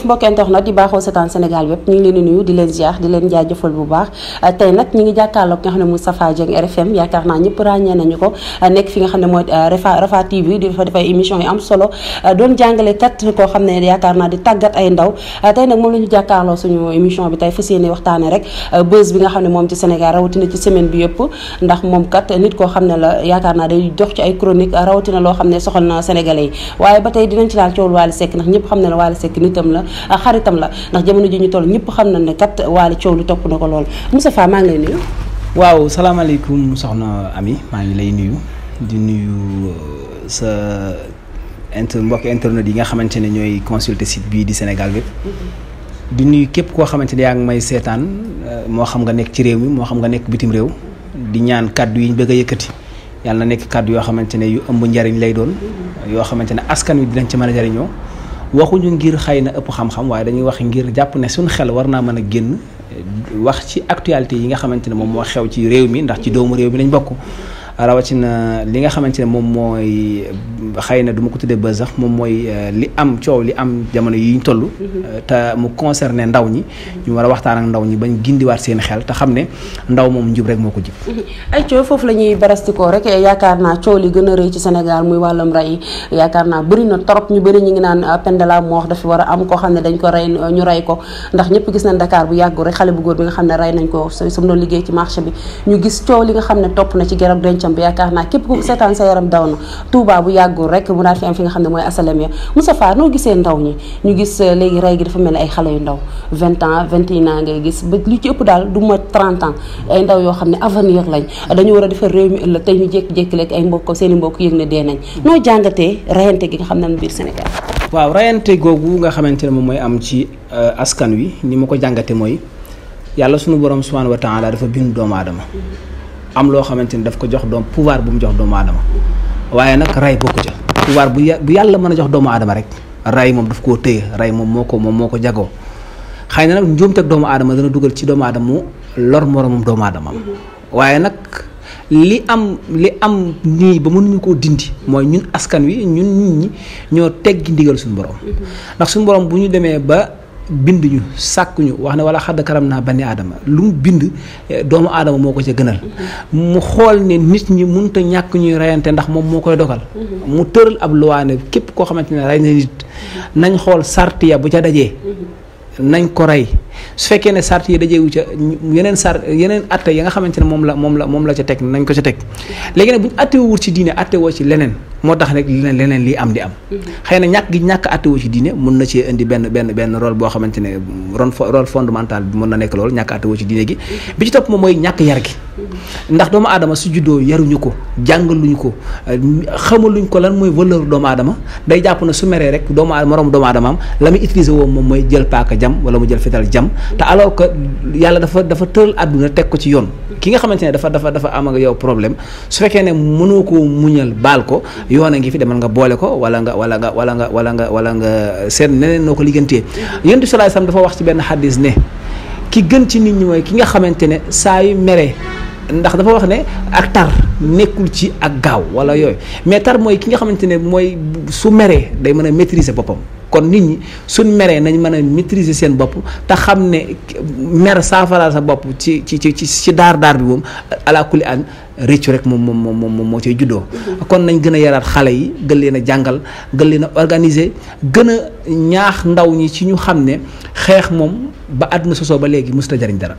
mbokk internet di baaxoo seetaan Sénégal bépp ñu ngi leen di nuyu di leen ziar di leen jaajëfal bu baax tey nag ñi ngi jàkkaarloog nga xam ne Moutapha Dieng RFM yaakaar naa ñëpp ràññee nañu ko nekk fi nga xam ne mooy Rafa TV di fa dafay émission yi am solo doon jàngale kat koo xam ne yaakaar naa di tàggat ay ndaw tey nag moom la ñu jàkkaarloo suñu émission bi tey fas yéene waxtaane rek buzz bi nga xam ne moom ci Sénégal rawatina ci semaine bi yëpp ndax moom kat nit koo xam ne la yaakaar naa day dox ci ay chronique rawatina loo xam ne soxal na sénégalais yi waaye ba tey dinañ ci laal coowul Waly Seck ndax ñëpp xam ne la Waly Seck nitam la xaritam la ndax jamono ji ñu toll ñëpp xam na ne kat Waly coow lu topp na ko lool Moutapha maa ngi lay nuyu. waaw salaamaaleykum soxna Ami maa ngi lay nuyu di nuyu sa mbokk internet yi nga xamante ne ñooy consulter site bii di Sénégal bépp di nuyu képp koo xamante ne yaa ngi may seetaan moo xam nga nekk ci réew mi moo xam nga nekk bitim réew di ñaan kàddu yi ñu bëgg a yëkkati yàlla na nekk kàddu yoo xamante ne yu ëmb njariñ lay doon yoo xamante ne askan wi dinañ ci mën a jariñoo waxuñu ngir xëy na ëpp xam-xam waaye dañuy wax ngir jàpp ne suñu xel war naa mën a génn wax ci actualité yi nga xamante ne moom moo xew ci réew mi ndax ci doomu réew mi lañ bokk rawatina li nga xamante ne moom mooy xëy na du ma ko tuddee ba sax moom mooy li am coow li am jamono yi ñu toll te mu concerné ndaw ñi ñu war a waxtaan ak ndaw ñi bañ gindiwaat seen xel te xam ne ndaw moom njub rek moo ko jib ay coow foofu la ñuy barastikoo rek yaakaar naa coow li gën a rëy ci Sénégal muy wàllum rey yaakaar naa bëri na trop ñu bëri ñu ngi naan peine de la mort dafa war a am koo xam ne dañ ko rey ñu rey ko ndax ñëpp gis nañ Dakar bu yàggu rek xale bu góor bi nga xam ne rey nañ ko sam doon liggéey ci marché bi ñu gis coow li nga xam ne topp na ci garab dencam bi yaakaar naa képp ku seetaan sa yaram daw na Touba bu yàggul rek mu daal fi am fi nga xam ne mooy asalem ya Moutapha noo gisee ndaw ñi ñu gis léegi rey gi dafa mel ni ay xale yu ndaw 20 ans 21 ans ngay gis ba lu ci ëpp daal du ma 30 ans ay ndaw yoo xam ne avenir lañ dañu war a defar réew mi ëllëg tey ñu jékki-jékki lekk ay mbokk seen i mbokk yëg ne dee nañ noo jàngatee rayante gi nga xam ne biir Sénégal. waaw rayante googu nga xamante ne moom mooy am ci askan wi ni ma ko jàngate mooy yàlla sunu borom subhanahu wa taala dafa bind doomu aadama am loo xamante ni daf ko jox doom pouvoir bu mu jox doomu aadama waaye nag ray bokku ca pouvoir bu yàlla mën a jox doomu aadama rek ray moom daf koo téye ray moom moo ko jagoo xëy na nag njuumteg doomu aadama dana dugal ci doomu aadama mu lor moromam doomu aadama waaye nag li am nii ba mënuñu koo dindi mooy ñun askan wi ñun nit ñi ñoo teggi ndigal suñu borom ndax suñu borom bu ñu demee ba bind ñu sàkk ñu wax ne wala xadd karam naa bani aadama lu mu bind doomu aadama moo ko ca gënal mu xool ne nit ñi mënut a ñàkk ñuy reyante ndax moom moo koy dogal mu tëral ab luwaane képp koo xamante ne rey na nit nañ xool sartiya bu ca dajee nañ ko rey su fekkee ne sart yi dajeewu ca yeneen atte ya nga xamante ne moom la ca teg nañ ko ca teg léegi nag bu ñu attewul ci diine attewoo ci leneen moo tax rek leneen lii am di am xëy na ñàkk attewoo ci diine mën na cee indi benn rôle boo xamante ne rôle fondamental bi mën na nekk loolu ñàkk attewoo ci diine gi bi ci topp moom mooy ñàkk yar gi ndax doomu aadama su juddoo yaruñu ko jàngaluñu ko xamaluñ ko lan mooy valeur doomu aadama day jàpp na su meree rek moroom doomu aadamaam la muy utiliser woo moom mooy jël paaka jam wala mu jël fital jam te alors que yàlla dafa tëral àdduna teg ko ci yoon ki nga xamante ne dafa am ak yow problème su fekkee ne mënoo ko muñal baal ko yoon a ngi fi demal nga boole ko wala nga seet neneen noo ko liggantee Yonent bi sallallahu alayhi wasallam dafa wax ci benn xaddis ne ki gën ci nit ñi mooy ki nga xamante ne saa yu meree ndax dafa wax ne ak tar nekkul ci ak gaaw wala yooyu mais tar mooy ki nga xamante ne mooy su meree day mën a maîtriser boppam kon nit ñi suñ meree nañ mën a maîtriser seen bopp te xam ne mer saafaraal sa bopp ci daar bi moom ala kulli an réccu rek moom moo cay juddoo kon nañ gën a yaraat xale yi gën leen a jàngal gën leen a organiser gën a ñaax ndaw ñi ci ñu xam ne xeex moom ba àdduna sosoo ba léegi mësut a jariñ dara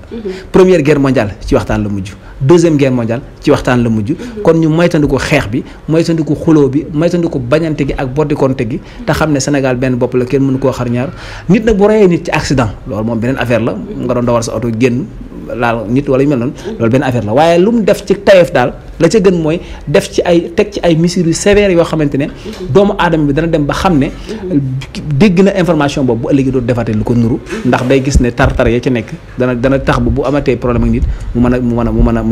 première guerre mondiale ci waxtaan la mujj deuxième guerre mondiale ci waxtaan la mujj kon ñu moytandiku xeex bi moytandiku xuloo bi moytandiku bañante gi ak boddikonte gi te xam ne Sénégal benn bopp la kenn mënu koo xar ñaar nit nag bu reyee nit ci accident loolu moom beneen affaire la nga doon dawal sa oto génn laal nit wala yu mel noonu loolu benn affaire la waaye lu mu def ci tayef daal la ca gën mooy def ci ay teg ci ay mesures yu sévères yoo xamante ne doomu aadama bi dana dem ba xam ne dégg na information boobu bu ëllëgee doo defaatee lu ko nuru ndax day gis ne tar-tar ya ca nekk dana tax bu amatee problème ak nit mu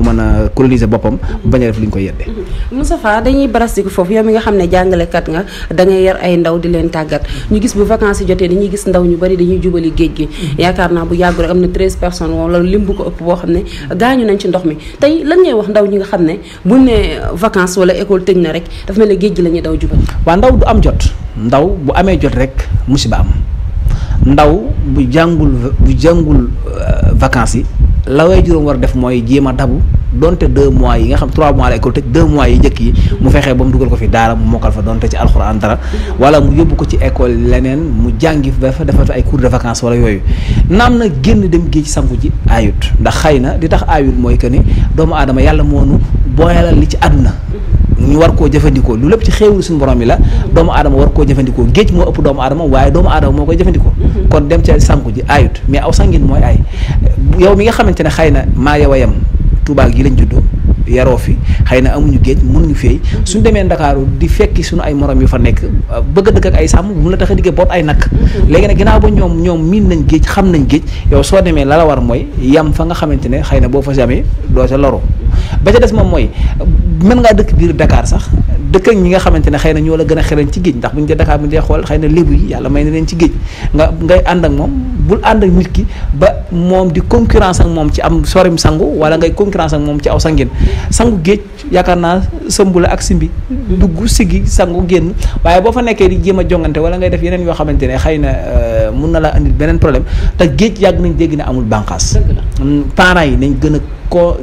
mën a coloniser boppam bañ a def li ñu koy yedde Moutapha dañuy barastiku foofu yow mi nga xam ne jàngalekat nga da ngay yar ay ndaw di leen tàggat ñu gis bu vacances yi jotee dañuy gis ndaw ñu bari dañuy jubali géej gi yaakaar naa bu yàggu rek am na 13 personnes wala lim bu ko ëpp boo xam ne gaañu nañ ci ndox mi tey lan ngay wax ndaw ñi nga xam ne buñ ne vacances wala école tëj na rek dafa mel ne géej gi la ñuy daw jubal. waa ndaw du am jot ndaw bu amee jot rek musiba am ndaw bu jàngul vacances yi la way juróom war def mooy jéem a dabu donte 2 mois yi nga xam 3 mois la école tëj 2 mois yi njëkk yi mu fexee ba mu dugal ko fi daara mu mokkal fa donte ci alxuraan dara wala mu yóbbu ko ci école leneen mu jàngi ba fa defal fa ay cours de vacances wala yooyu naam na génn dem géej sangu ji aayut ndax xëy na li tax aayut mooy que ni doomu aadama yàlla moonu booyalal li ci àdduna ñu war koo jëfandikoo lu lépp ci xéewul suñu borom yi la doomu aadama war koo jëfandikoo géej moo ëpp doomu aadama waaye doomu aadama moo koy jëfandikoo kon dem ca sangu ji aayut mais aw sangin mooy aay yow mi nga xamante ne xëy na maa yow a yem Touba gi lañ juddoo yaroo fi xëy na amuñu géej mënuñu feey suñu demee Ndakaaru di fekki suñu ay morom yu fa nekk bëgg a dëkk ak ay sàmm bu mu la tax a diggee boot ay nag léegi nag ginnaaw ba ñoom miin nañ géej xam nañ géej yow soo demee la war mooy yam fa nga xamante ne xëy na boo fa jamee doo sa loro ba ca des moom mooy mën ngaa dëkk biir Dakar sax dëkk ak ñi nga xamante ne xëy na ñoo la gën a xereñ ci géej ndax bu ñu dee Dakar bu ñu dee xool xëy na lébu yi yàlla may na leen ci géej ngay ànd ak moom bul ànd ak nit ki ba moom di concurrence ak moom ci am sorim sangu wala ngay concurrence ak moom ci aw sangin sangu géej yaakaar naa sëmbula ak simbi dugg sigi sangu génn waaye boo fa nekkee di jéem a jongante wala ngay def yeneen yoo xamante ne xëy na mun na la andil beneen problème te géej yàgg nañ dégg ne amul bànqaas parents yi nañ gën a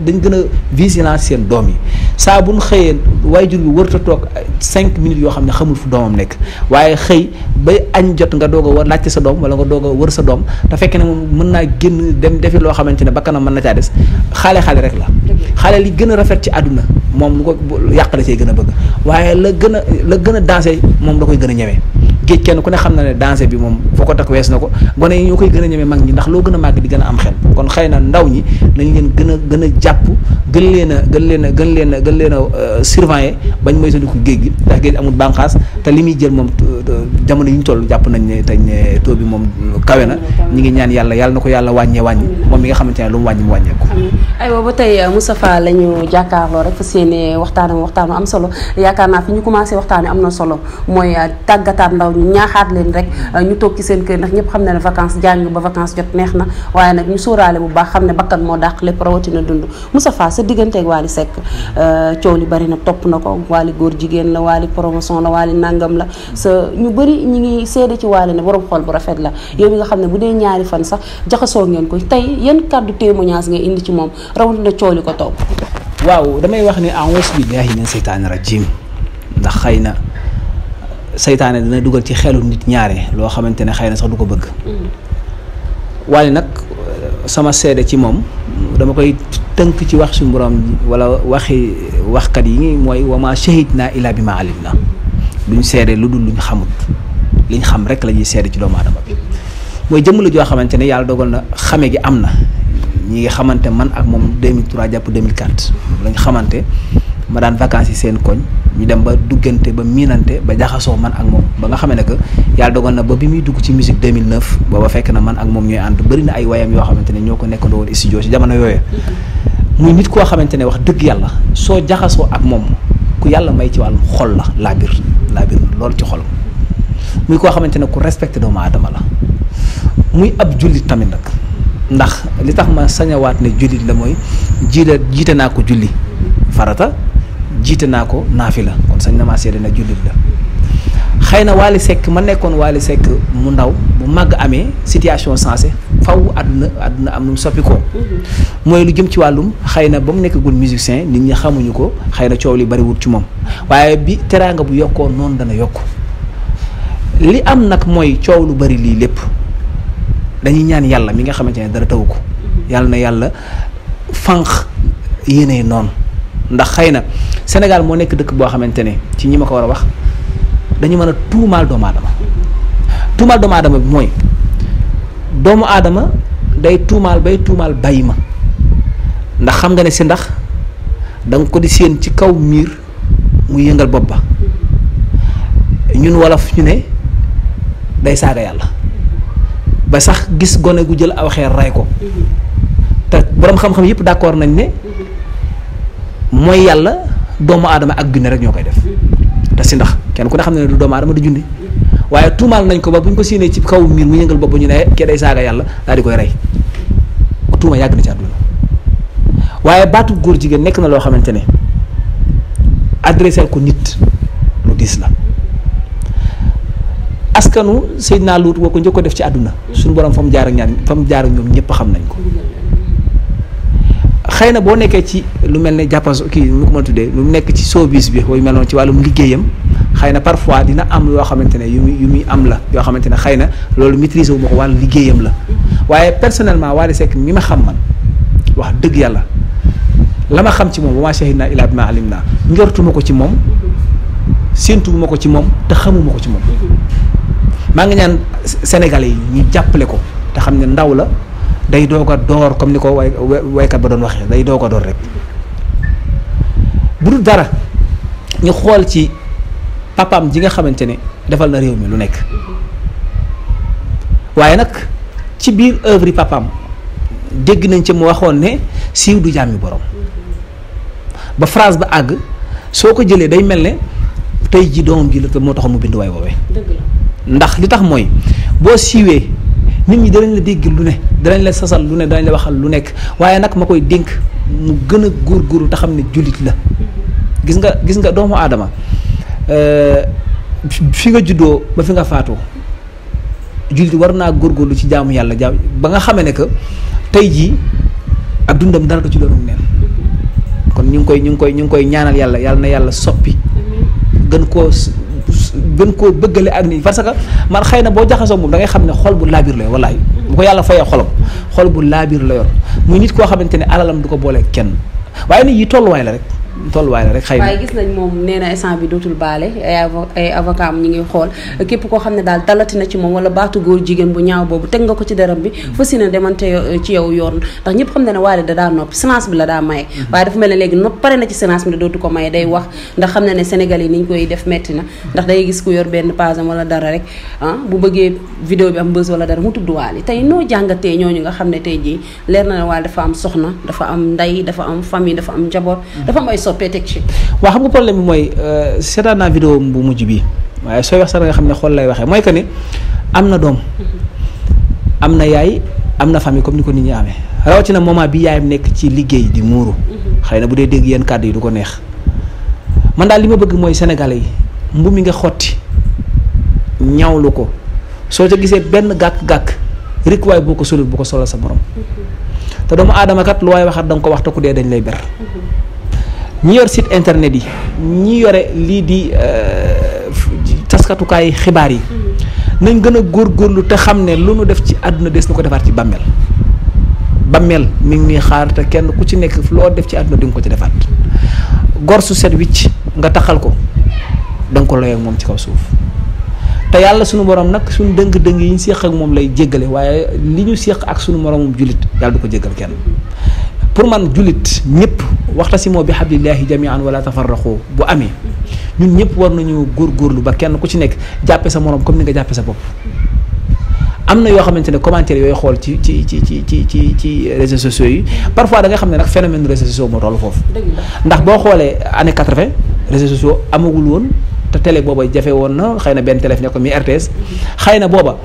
dañ gën a vigilance seen doom yi saa bu ñu xëyee waajur bi warut a toog 5 minutes yoo xam ne xamul fu doomam nekk waaye xëy ba añ jot nga doog a war laajte sa doom wala nga doog a wër sa doom te fekk ne moom mën naa génn dem defi loo xamante ne bakkanam mën na caa des xale rek la xale li gën a rafet ci àdduna moom lu ko yàq la cee gën a bëgg waaye la gën a dansé moom da koy gën a ñemee géej kenn ku ne xam na ne danger bi moom foo ko takk wees na ko gone yi ñoo koy gën a ñeme mag ñi ndax loo gën a màgg di gën a am xel kon xëy na ndaw ñi nañ leen gën a jàpp gën leen a surveiller bañ moytandiku géej gi ndax géej amul bànqaas te li muy jël moom jamono yi ñu toll jàpp nañ ne tañ ne taux bi moom kawe na ñi ngi ñaan yàlla na ko yàlla wàññi moom mi nga xamante ne lu mu wàññi mu wàññeeku. aywa ba tey Moustapha la ñu jàkkaarloo rek fas yéene waxtaanu am solo yaakaar naa fi ñu commencé waxtaane am na solo mooy tàggataat ndaw ñu ñaaxaat leen rek ñu toog ci seen kër ndax ñëpp xam ne vacances jàng ba vacances jot neex na waaye nag ñu sóoraale bu baax xam ne bakkan moo dàq lépp rawatina dund Moustapha sa digganteeg Waly Seck coow li bari na topp na ko Waly Ngoordjiguenn la Waly promotion la Waly nangam la sa ñu bëri ñi ngi seede ci Waly ne borom xol bu rafet la yow mi nga xam ne bu dee ñaari fan sax jaxasoo ngeen ko tey yan kàddu témoignage nga indi ci moom rawatina coow li ko topp. waaw damay wax ne a'uuzu billaahi mina seytaani rajiim ndax xëy na seytaane dina dugal ci xelu nit ñaare loo xamante ne xëy na sax du ko bëgg. Waly nag sama seede ci moom dama koy tënk ci wax suñu borom wala waxkat yi mooy wa maa shahidnaa illaa bimaa alimnaa duñ seede lu dul luñ xamut liñ xam rek la ñuy seede ci doomu aadama bi mooy jëmm la joo xamante ne yàlla dogal na xame gi am na ñi ngi xamante man ak moom 2003 jàpp 2004 lañ xamante ma daan vacances yi seen koñ ñu dem ba duggante ba miinante ba jaxasoo man ak moom ba nga xamee ne que yàlla dogal na ba bi muy dugg ci musique 2009 booba fekk na man ak moom ñooy ànd bëri na ay wayam yoo xamante ne ñoo ko nekkandoo woon studio ci jamono yooyu muy nit koo xamante ne wax dëgg yàlla soo jaxasoo ak moom ku yàlla may ci wàllum xol la laa biir loolu ci xol muy koo xamante ne ku respecté doomu aadama la muy ab jullit tamit nag ndax li tax ma sañawaat ne jullit la mooy jiite naa ko julli farata jiite naa ko naafila kon sañ na maa seede na jullit la xëy na Waly Seck ma nekkoon Waly Seck mu ndaw bu màgg amee situation sensé faw àdduna am nu mu soppi ko mooy lu jëm ci wàllum xëy na ba mu nekkagul musicien nit ñi xamuñu ko xëy na coow li bariwul ci moom waaye bi teraanga bu yokkoo noonu dana yokk li am nag mooy coow lu bari lii lépp dañuy ñaan yàlla mi nga xamante ne dara tawu ko yàlla na yàlla fànq yéene noonu ndax xëy na Sénégal moo nekk dëkk boo xamante ne ci ñi ma ko war a wax dañu mën a tuumaal doomu aadama bi mooy doomu aadama day tuumaal bàyyi ma ndax xam nga ne si ndax da nga ko di séen ci kaw miir mu yëngal bopp ba ñun wolof ñu ne day saaga yàlla ba sax gis gone gu jël aw xeer ray ko te boroom xam-xam yëpp d'accord nañ ne mooy yàlla doomu aadama ak junne rek ñoo koy def te si ndax kenn ku ne xam ne du doomu aadama du junne waaye tuumaal nañ ko ba bu ñu ko séenee ci kaw miir mu yëngal bopp ñu ne kee day saaga yàlla daal di koy rey tuuma yàgg na ci àdduna waaye baatu góor jigéen nekk na loo xamante ne adressé ko nit lu diis la askanu Seydina Luut woo ko njëkk ko def ci àdduna suñu borom fa mu jaar ak ñoom ñëpp xam nañ ko. xëy na boo nekkee ci lu mel ne jàppas kii lu ko mën a tuddee lu nekk ci showbiz bi wala mel noonu ci wàllum liggéeyam xëy na parfois dina am yoo xamante ne yu muy am la yoo xamante ne xëy na loolu maîtriser wu ma ko wàllu liggéeyam la waaye personnellement Waly Seck mi ma xam man wax dëgg yàlla la ma xam ci moom wa maa shahidnaa illaa bimaa alimnaa njortuma ko ci moom séentuwuma ko ci moom te xamuma ko ci moom maa ngi ñaan Sénégalais yi ñu jàppale ko te xam ne ndaw la day doog a door comme ni ko waykat ba doon waxee day doog a door rek bu dul dara ñu xool ci papaam ji nga xamante ne defal na réew mi lu nekk waaye nag ci biir œuvre yi papaam dégg nañ ci mu waxoon ne siiw du jàmmi borom ba phrase ba àgg soo ko jëlee day mel ne tey ji doomam ji la te moo taxoon mu bind waay woowee ndax li tax mooy boo siiwee nit ñi danañ la dégg lu ne danañ la sasal lu ne danañ la waxal lu nekk waaye nag ma koy dénk mu gën a góorgóorlu te xam ne jullit la gis nga doomu aadama fi nga juddoo ba fi nga faatoo jullit war naa góorgóorlu ci jaamu yàlla ba nga xamee ne que tey jii ak dundam dara du ci doon neen kon ñu ngi koy ñaanal yàlla na yàlla soppi gën koo bëggale ak nit parce que man xëy na boo jaxasoo moom da ngay xam ne xol bu laabir la yor wallaay bu ko yàlla fayee xolam xol bu laabir la yor muy nit koo xamante ne alalam du ko boole kenn waaye nit yi tolluwaay la rek xëy na. waaye gis nañ moom nee na instant bi dootul baale ay avocat am ñi ngi xool képp koo xam ne daal dalati na ci moom wala baatu góor jigéen bu ñaaw boobu teg nga ko ci deram bi fas yéene demante ci yow yoon ndax ñëpp xam ne Waly da daa noppi silence bi la daa maye waaye dafa mel ne léegi nopp pare na ci silence bi da dootu ko maye day wax ndax xam ne Sénégal yi ni ñu koy def metti na ndax day gis ku yor benn page am wala dara rek bu bëggee vidéo bi am bës wala dara mu tudd Waly tey noo jàngatee ñooñu nga xam ne tey jii leer na ne Waly dafa am soxna dafa am ndey dafa am famille dafa am njaboot dafa am ay waaw xam nga problème bi mooy seetaan naa vidéo bu mujj bi waaye sooy wax sax nga xam ne xool lay waxee mooy que ni am na doom am na yaay am na famille comme ni ko nit ñi amee rawatina moment bi yaayam nekk ci liggéey di muuru xëy na bu dee dégg yenn kàddu yi du ko neex man daal li ma bëgg mooy sénégalais yi mbu mi nga xotti ñawlu ko soo ca gisee benn gàkk-gàkk rek waaye boo ko solul bu ko solal sa morom te doomu aadama kat lu waaye waxat da nga ko wax te ku dee dañ lay ber ñi yor site internet yi ñi yore lii di taskatukaay xibaar yi nañ gën a góorgóorlu te xam ne lu nu def ci àdduna des na ko defaat ci bàmmeel mi ngi xaar te kenn ku ci nekk loo def ci àdduna di nga ko ci defaat gor su set wicc nga taxal ko da nga ko loy ak moom ci kaw suuf te yàlla sunu borom nag suñu dëng-dëng yi ñu séq ak moom lay jéggale waaye li ñu séq ak sunu moromum jullit yàlla du ko jéggal kenn pour man jullit ñëpp waxtasimoo bi hablillahi jamian wala tafarraqu bu amee ñun ñëpp war nañu góorgóorlu ba kenn ku ci nekk jàppe sa morom comme ni nga jàppe sa bopp am na yoo xamante ne commentaire yooyu xool ci réseaux sociaux yi parfois da nga xam ne nag phénomène réseaux sociaux moo toll foofu ndax boo xoolee année 80 réseaux sociaux amagul woon te télé booba jafe woon na xëy na benn télé fi nekk mi RTS xëy na booba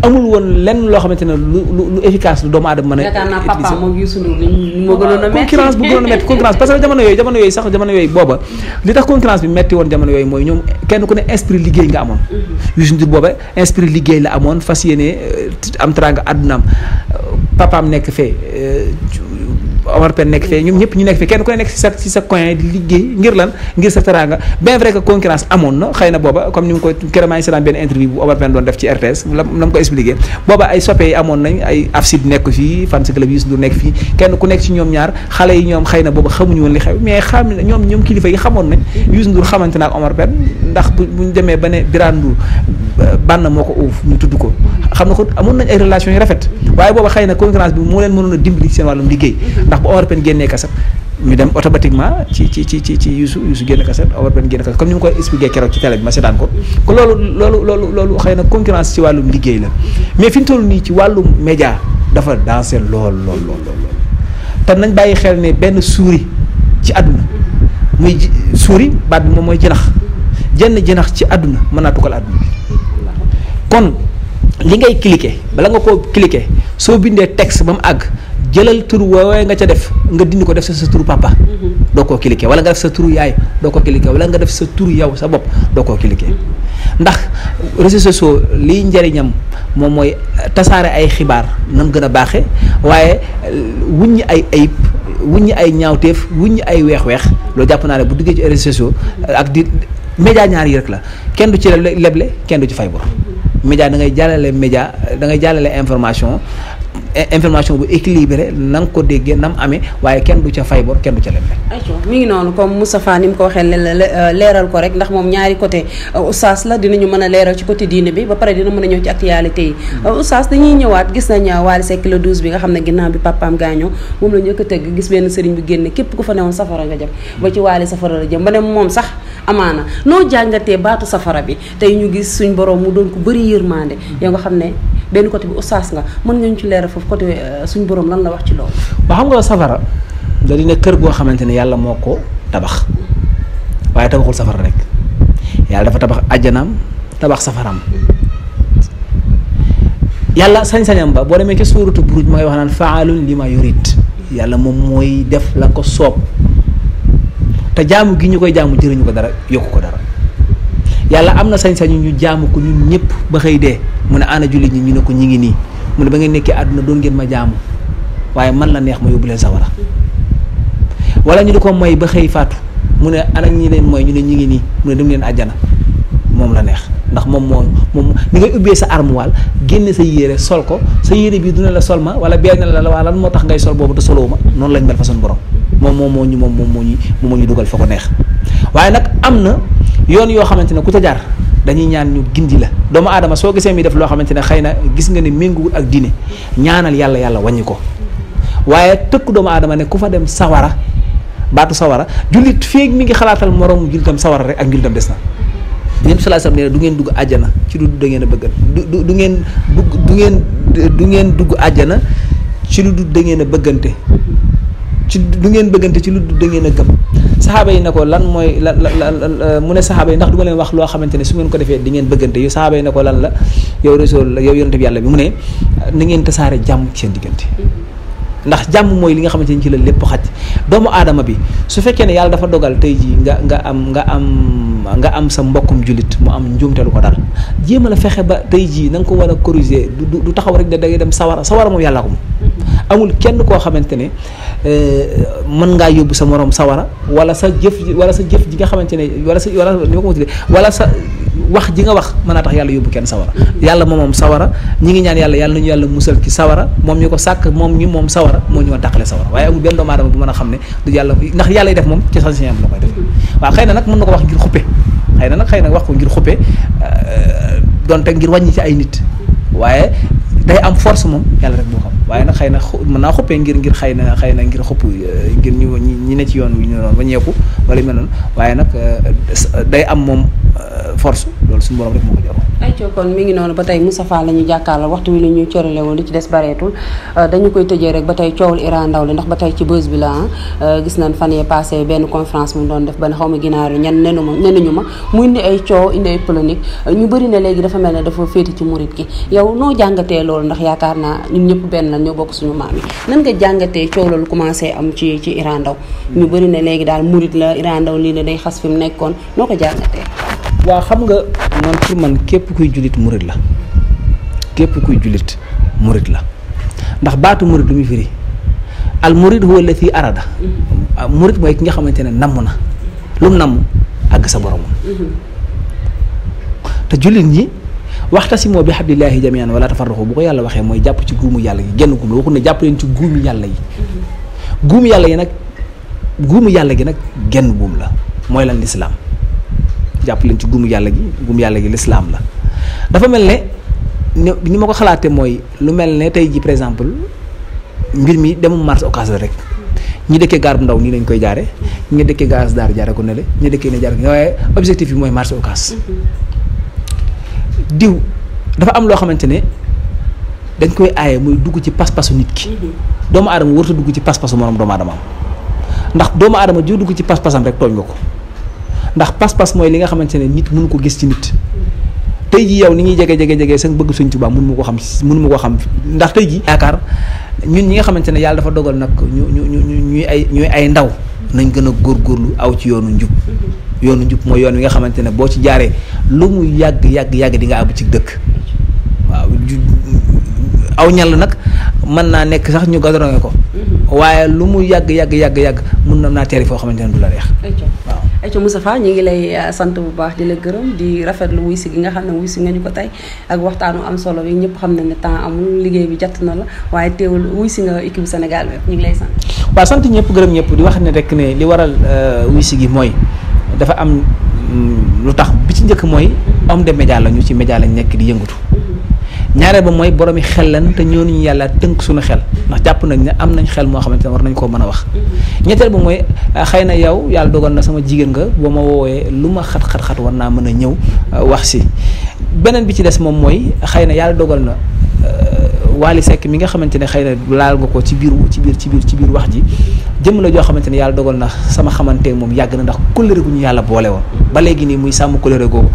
amul woon lenn loo xamante ne lu efficace lu doomu aadama mën a yaakaar naa papa moom Youssou Ndour moo gënoon a metti concurrence bu gënoon a metti concurrence parce que jamono yooyu booba li tax concurrence bi metti woon jamono yooyu mooy ñoom kenn ku ne esprit liggéey nga amoon Youssou Ndour booba esprit liggéey la amoon fas yéene am teraanga àddunaam papaam nekk fee Omar Pène nekk fee ñoom ñëpp ñu nekk fee kenn ku ne nekk ci sa coin di liggéey ngir lan ngir sa teraanga bien vrai que concurrence amoon na xëy na booba comme ni mu ko keroog maa ngi seetaan benn interview bu Omar Pène doon def ci RTS la mu ko expliqué booba ay soppe yi amoon nañ ay afsid nekk fii fan si club Youssou Ndour nekk fii kenn ku nekk ci ñoom ñaar xale yi ñoom xëy na booba xamuñu woon li xew mais xam ñoom kilifa yi xamoon nañ Youssou Ndour xamante na ak Omar Pène ndax buñ demee ba ne Birane Ndour bànn moo ko uuf ñu tudd ko xam na ko amoon nañ ay relations yu rafet waaye booba xëy na concurrence bi moo leen mënoon a dimbali seen wàllum liggéey ndax bu Omar Pène génnee kaset ñu dem automatiquement ci Youssou génne kaset Omar Pène génne kaset comme ni mu koy expliqué keroog ci télé bi ma seetaan ko loolu xëy na concurrence ci wàllum liggéey la mais fi ñu toll nii ci wàllum média dafa dansé lool te nañ bàyyi xel ne benn souris ci àdduna muy souris baat bi moom mooy jenn jinax ci àdduna mën naa tukkal àdduna bi kon li ngay cliquer bala nga koo cliquer soo bindee texte ba mu àgg jëlal tur woowee nga ca def nga dindi ko def sa turu papa doo koo cliquer wala nga def sa turu yaay doo ko cliquer wala nga def sa turu yow sa bopp doo koo cliquer ndax réseaux sociaux liy njëriñam moom mooy tasaare ay xibaar nam gën a baaxe waaye wuññi ay ayib wuññi ay ñaawteef wuññi ay weex-weex loolu jàpp naa ne bu duggee ci réseaux sociaux ak di média ñaar yi rek la kenn du ci leble kenn du ci fay bor média da ngay jàllale média da ngay jàllale information bu équilibré na nga ko déggee nam amee waaye kenn du ca fay bor kenn du ca leble. ayca mi ngi noonu comme Moustapha ni mu ko waxee leeral ko rek ndax moom ñaari côté oustaz la dinañu mën a leeral ci côté diine bi ba pare dina mën a ñëw ci actualité yi. oustaz dañuy ñëwaat gis nañ Waly Seck le 12 bi nga xam ne ginnaaw bi papaam gaañoo moom la njëkk a tëgg gis benn sëriñ bi génne képp ku fa newoon safara nga jëm ba ci Waly safara la jëm ba ne moom sax amaana noo jàngatee baatu safara bi tey ñu gis suñ borom mu doon ko bëri yërmande yow nga xam ne benn côté bi oustaz nga mën nga ñu ci leeral foofu côté suñu borom lan la wax ci loolu. ba xam nga safara da dina kër goo xamante ne yàlla moo ko tabax waaye tabaxul safara rek yàlla dafa tabax àjjanaam tabax safaraam yàlla sañ-sañam ba boo demee ca suuratu buruj ma ngay wax naan faalun lima yurid yàlla moom mooy def la ko soob te jaamu gi ñu koy jaamu jëriñu ko dara yokku ko dara yàlla am na sañ-sañu ñu jaamu ko ñun ñëpp ba xëy dee mu ne ana jullit ñi ñu ne ko ñi ngi nii mu ne ba ngeen nekkee àdduna doon ngeen ma jaamu waaye man la neex ma yóbbu leen sawara wala ñu di ko mooy ba xëy faatu mu ne ana ñi leen mooy ñu ne ñi ngi nii mu ne dem leen àjjana moom la neex ndax moom ni ngay ubbee sa armoire génne sa yére sol ko sa yére bi duna la sol ma wala benn la waa lan moo tax ngay sol boobu te soloo ma noonu lañ mel fa suñu borom moom moo ñu dugal fa ko neex waaye nag am na yoon yoo xamante ne ku ca jaar dañuy ñaan ñu gindi la doomu aadama soo gisee mi def loo xamante ne xëy na gis nga ne méngoowul ak diine ñaanal yàlla wàññi ko waaye tëkk doomu aadama ne ku fa dem sawara baatu sawara jullit feeg mi ngi xalaatal moroom jullitam sawara rek ak njullitam des na Yonent bi sallallahu alayhi wasallam nee na du ngeen dugg àjjana ci lu da ngeen a bëggan du ngeen dugg àjjana ci lu da ngeen a bëggante ci du ngeen bëggante ci lu da ngeen a gëm saxaaba yi ne ko lan mooy mu ne saxaaba yi ndax du ma leen wax loo xamante ne su ngeen ko defee di ngeen bëggante yow saxaaba yi ne ko lan la yow Rasul yow yonent bi yàlla bi mu ne na ngeen tasaare jàmm ci seen diggante ndax jàmm mooy li nga xamante ni ci la lépp xaj doomu aadama bi su fekkee ne yàlla dafa dogal tey jii nga am sa mbokkum jullit mu am njuumte lu ko dal jéem a la fexe ba tey jii na nga ko war a corriger du taxaw rek da ngay dem sawara moom yàlla ko moom amul kenn koo xamante ne mën ngaa yóbbu sa morom sawara wala sa jëf ji nga xamante ne wala sa wax ji nga wax mën naa tax yàlla yóbbu kenn sawara yàlla moom sawara ñi ngi ñaan yàlla nañu yàlla musal ci sawara moom ñu ko sàkk moom sawara moo ñu ma tàqale sawara waaye amul benn doomu aadama bu mën a xam ne du yàlla ndax yàlla def moom ci sañ-sañam la koy def waaw xëy na nag mën na ko wax ngir xuppe xëy na wax ko ngir xuppe donte ngir wàññi ci ay nit waaye day am force moom yàlla rek boo xam waaye nag xëy na mën naa xuppee ngir xëy na ngir xupp ngir ñi ne ci yoon wi ñu doon waññeeku wala mel noonu waaye nag day am moom force loolu suñu borom rek moo ko jaroo. ayca kon mi ngi noonu ba tey Moustapha la ñu jàkkaarloo waxtu wi la ñuy corale woon li ci des bareetul dañu koy tëjee rek ba tey coowul Iran ndaw li ndax ba tey ci bës bi la gis nañ fan yee passé benn conférence mu doon def ba xaw ma ginaar yi nenuñu ma mu indi ay coow indi ay polémique ñu bëri ne léegi dafa mel ne dafa féeti ci murit gi yow noo jàngatee loolu ndax yaakaar naa ñun ñëpp benn la ñoo bokk suñu maam yi nan nga jàngatee coow loolu commencé am ci Iran ndaw ñu bëri ne léegi daal murit la Iran ndaw lii la day xas fi mu nekkoon noo ko jàngatee. waaw xam nga man pour man képp kuy jullit murit la ndax baatu murit lu muy firi al murit huwa allati arada murit mooy ki nga xamante ne namm na lu mu namm àgg sa boromam te jullit ñi waxtasimoo bi hablillahi jamian wala tafarraqu bu ko yàlla waxee mooy jàpp ci guumu yàlla yi genn guum la waxul ne jàpp leen ci guumu yàlla yi guumu yàlla gi nag genn buum la mooy lan lislaam jàpp leen ci guumu yàlla gi lislaam la dafa mel ne ni ma ko xalaatee mooy lu mel ne tey ji par exemple mbir mi demum marché occas la rek ñi dëkkee gaar bu ndaw nii lañ koy jaare ñi dëkkee gaas daar jaare ko ne le ñi dëkkee ne jaare ko waaye objectif bi mooy marché occas diw dafa am loo xamante ne dañ koy aaye muy dugg ci pas-pasu nit ki doomu aadama warut a dugg ci pas-pasu morom doomu aadama am ndax doomu aadama ji dugg ci pas-pasam rek tooñ nga ko ndax pas-pas mooy li nga xamante ne nit mënu ko gis ci nit tey ji yow ni ñuy jege sa bëgg Sëñ Tuubaa mënu ma ko xam ndax tey ji yaakaar ñun ñi nga xamante ne yàlla dafa dogal nag ñuy ay ndaw nañ gën a góorgóorlu aw ci yoonu njub yoonu njub mooy yoon wi nga xamante ne boo ci jaaree lu mu yàgg di nga àbb ci dëkk waaw aw ñal nag mën naa nekk sax ñu gadronge ko waaye lu mu yàgg mun na naa teeri foo xamante ne du la neex waaw. ayca Moutapha ñu ngi lay sant bu baax di la gërëm di rafetlu wuy si gi nga xam ne wuy si nga ñu ko tey ak waxtaanu am solo bi ñëpp xam ne temps amul liggéey bi jatt na la waaye teewul wuy si nga équipe Sénégal bi ñu ngi lay sant. waaw sant ñëpp gërëm ñëpp di wax ne rek ne li waral wuy si gi mooy dafa am lu tax bi ci njëkk mooy homme de média la ñu ci média lañ nekk di yëngatu. ñaareel ba mooy boromi xel lan te ñoo ñu yàlla tënk suñu xel ndax jàpp nañ ne am nañ xel moo xamante ne war nañ koo mën a wax. ñetteel ba mooy xëy na yow yàlla dogal na sama jigéen nga boo ma woowee lu ma xat war naa mën a ñëw wax si. beneen bi ci des moom mooy xëy na yàlla dogal na Waly Seck mi nga xamante ne xëy na laal nga ko ci biir wax ji jëm la joo xamante ne yàlla dogal na sama xamante moom yàgg na ndax kóllëre gu ñu yàlla boole woon ba léegi nii muy sàmm kóllëre googu.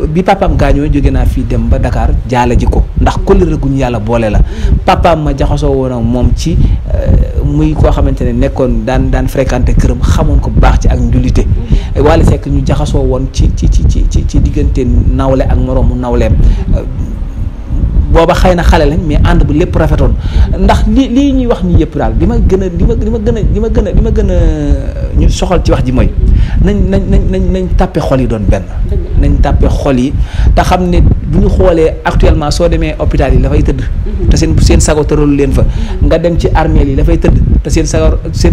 bi papaam gaañoo jóge naa fii dem ba Dakar jaale ji ko ndax kóllëre gu ñu yàlla boole la papaam ma jaxasoo woon ak moom ci muy koo xamante ne nekkoon daan fréquenté këram xamoon ko bu baax ci ak njullite Waly Seck ñu jaxasoo woon ci diggante nawle ak moroomu nawleem booba xëy na xale lañ mais ànd bu lépp rafetoon ndax lii ñuy wax nii yëpp daal li ma gën a ñu soxal ci wax ji mooy nañ tàppe xol yi doon benn nañ tàppe xol yi te xam ne bu ñu xoolee actuellement soo demee hôpital yi dafay tëdd te seen sago tëralu leen fa nga dem ci armeel yi dafay tëdd te seen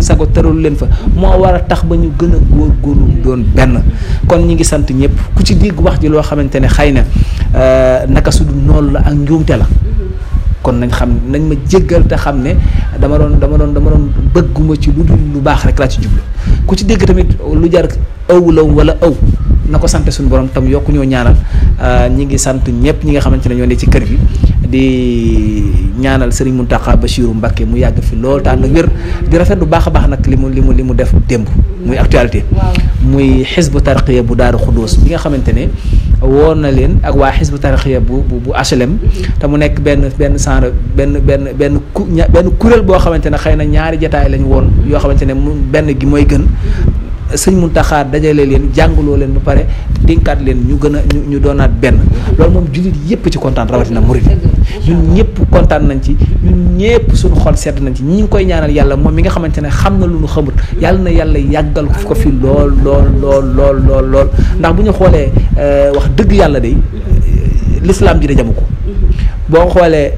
sago tëralu leen fa moo war a tax ba ñu gën a góorgóorlu doon benn kon ñi ngi sant ñëpp ku ci dégg wax ji loo xamante ne xëy na naka su dul noonu la ak njuumte la kon nañ ma jéggal te xam ne dama doon bëgguma ci lu dul lu baax rek laa ci jublu ku ci dégg tamit lu jar ëw la wala ëw na ko sant suñu borom tam yokku ñoo ñaanal ñi ngi sant ñëpp ñi nga xamante ne ñoo ne ci kër gi di ñaanal Serigne Mountakha Bassirou Mbacké mu yàgg fi lool te ànd ak wér di rafet bu baax a baax nag li mu def démb muy actualité muy xisbu tarqiya bu Daaru Xuddoos bi nga xamante ne woon na leen ak waa xisbu tarqiya bu HLM te mu nekk benn kuréel boo xamante ne xëy na ñaari jataay lañ woon yoo xamante ne benn gi mooy gën sëñ Mountakha dajale leen jàngaloo leen ba pare dénkaat leen ñu doonaat benn loolu moom jullit yëpp ci kontaan rawatina murid ñun ñëpp kontaan nañ ci ñun ñëpp suñu xol sedd nañ ci ñi ngi koy ñaanal yàlla moom mi nga xamante ne xam na lu ñu xamut yàlla na yàlla yàggal ko fi lool ndax bu ñu xoolee wax dëgg yàlla de l'islam ji da jamu ko boo xoolee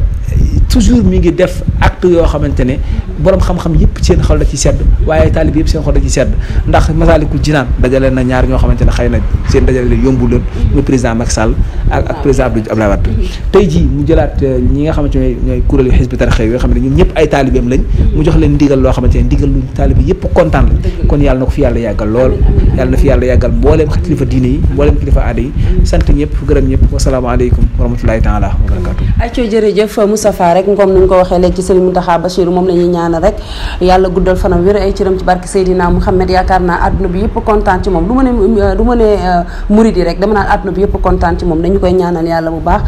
toujours mi ngi def acte yoo xamante ne borom xam-xam yëpp seen xol da ci sedd waaye taalib yëpp seen xol da ci sedd ndax Masaalikul Jinaan dajale na ñaar ñoo xamante ne xëy na seen dajale leen yombul leen muy président Macky Sall ak président Abdoulaye Wade tey jii mu jëlaat ñi nga xamante ne ñooy kuréel yu Hizbut Tarqiyyah yoo xam ne ñun ñëpp ay taalibeem lañ mu jox leen ndigal loo xamante ne ndigal lu taalibe yëpp kontaan la kon yàlla na ko fi yàlla yàggal lool yàlla na fi yàlla yàggal mbooleem kilifa diine yi mbooleem kilifa aada yi sant ñëpp gërëm ñëpp wasalaamaaleykum wa rahmatulahi taala wa barakatu ayco jërëjëf Moustapha rek comme ni ñu ko waxee léegi ci Serigne Mountakha Bassirou moom la ñuy ñaanal rek yàlla guddal fanam wér ay cëram ci barke Seydina Mouhamed yaakaar naa àdduna bi yëpp kontaan ci moom du ma ne murid yi rek dama naan àdduna bi yëpp kontaan ci moom dañu koy ñaanal yàlla bu baax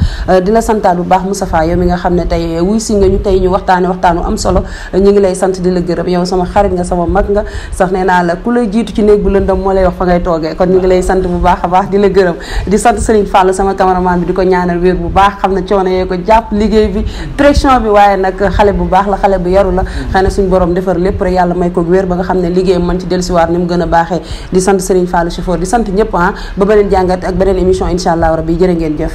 di la santaat bu baax Moustapha yow mi nga xam ne tey wuy si nga ñu tey ñu waxtaanu am solo ñu ngi lay sant di la gërëm yow sama xarit nga sama mag nga sax nee naa la ku lay jiitu ci néeg bu lëndëm moo lay wax fa ngay toogee kon ñu ngi lay sant bu baax a baax di la gërëm di sant Serigne Fall sama cameraman bi di ko ñaanal wér bu baax xam ne coono yee ko jàpp liggéey bi pression bi waaye nag xale bu baax la xale bu yaru la xëy na suñ borom defar lépp rek yàlla may ko wér ba nga xam ne liggéey mën ci dellusiwaat ni mu gën a baaxee di sant Serigne Fall chauffeur di sant ñëpp ba beneen jàngat ak beneen émission incha allah rabbi jërë ngeen jëf